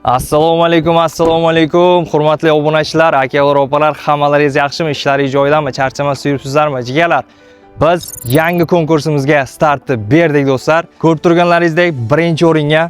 Assalomu alaykum, assalomu alaykum. Hurmatli obunachilar, akalar, opalar, hammalaringiz yaxshimi? Ishlaringiz joyidami? Charchamasdan yuribsizlarmi? Jigarlar, biz yangi konkursimizga startni berdik, do'stlar. Ko'rib turganlaringizdek, birinchi o'ringa,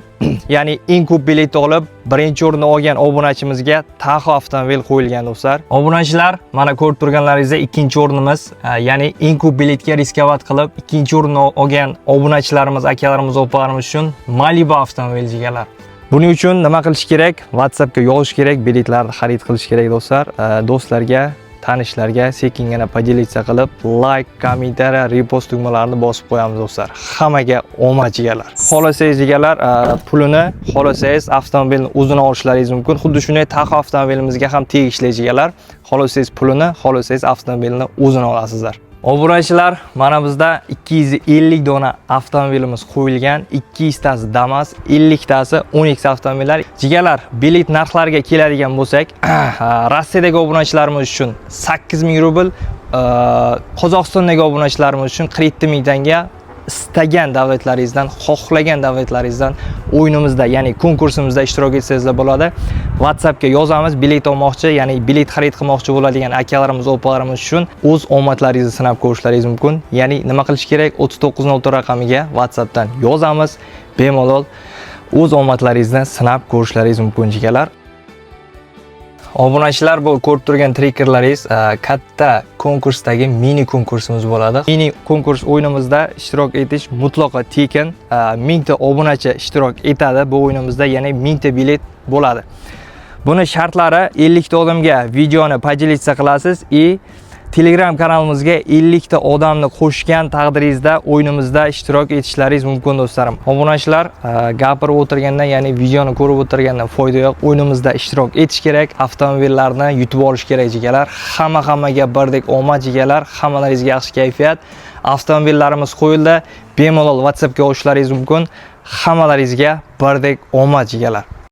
ya'ni eng ko'p bilet olib, birinchi o'rinni olgan obunachimizga Tahoe avtomobil qo'yilgan, do'stlar. Obunachilar, mana ko'rib turganlaringizdek, ikkinchi o'rnimiz, ya'ni eng ko'p biletga рисковать qilib, ikkinchi o'rinni olgan obunachilarimiz, akalarimiz, opalarimiz uchun Malibu avtomobil, jigarlar. Buning uchun nima qilish kerak? WhatsAppga yozish kerak, biletlarni xarid qilish kerak, do'stlar. Do'stlarga, tanishlarga sekingina поделиться qilib, like, комментарий, repost tugmalarini bosib qo'yamiz, do'stlar. Hammaga omad, jigarlar. Xohlasangiz, jigarlar, pulini, xohlasangiz avtomobilni o'zini olishlaringiz mumkin. Xuddi shunday Tahoe avtomobilimizga ham tegishli, jigarlar. Xohlasangiz pulini, xohlasangiz avtomobilni o'zini olasizlar. Obunachilar, mana bizda 250 dona avtomobilimiz qo'yilgan. 200 tasi Damas, 50 tasi Onix avtomobillari. Jigarlar, bilet narxlariga keladigan bo'lsak, Rossiyadagi obunachilarimiz uchun 8000 rubl, Qozog'istondagi obunachilarimiz uchun 47 000 tanga. Istagan davlatlaringizdan, xohlagan davlatlaringizdan o'yinimizda, ya'ni konkursimizda ishtirok etsangizlar bo'ladi. WhatsAppga yozamiz, bilet olmoqchi, ya'ni bilet xarid qilmoqchi bo'ladigan akalarimiz, opalarimiz uchun o'z omadlaringizni sinab ko'rishlaringiz mumkin. Ya'ni nima qilish kerak? 3904 raqamiga WhatsAppdan yozamiz. Bemalol o'z omadlaringizni sinab ko'rishlaringiz mumkin, jigarlar. Obunachilar, bu ko'rib turgan trekerlaringiz katta konkursdagi mini konkursimiz bo'ladi. Mini konkurs o'yinimizda ishtirok etish mutlaqo tekin. 1000 ta obunachi ishtirok etadi bu o'yinimizda, ya'ni 1000 ta bilet bo'ladi. Buni shartlari: 50 ta odamga videoni поделиться qilasiz и Telegram kanalimizga 50 ta odamni qo'shgan taqdiringizda o'yinimizda ishtirok etishlaringiz mumkin, do'stlarim. Obunachilar, gapirib o'tirgandan, ya'ni videoni ko'rib o'tirgandan foyda yo'q. O'yinimizda ishtirok etish kerak, avtomobillarni yutib olish kerak, jigarlar. Hamma hammaga birdek omad, jigarlar. Hammalaringizga yaxshi kayfiyat. Avtomobillarimiz qo'yildi. Bemalol WhatsAppga olishlaringiz mumkin. Hammalaringizga birdek omad, jigarlar.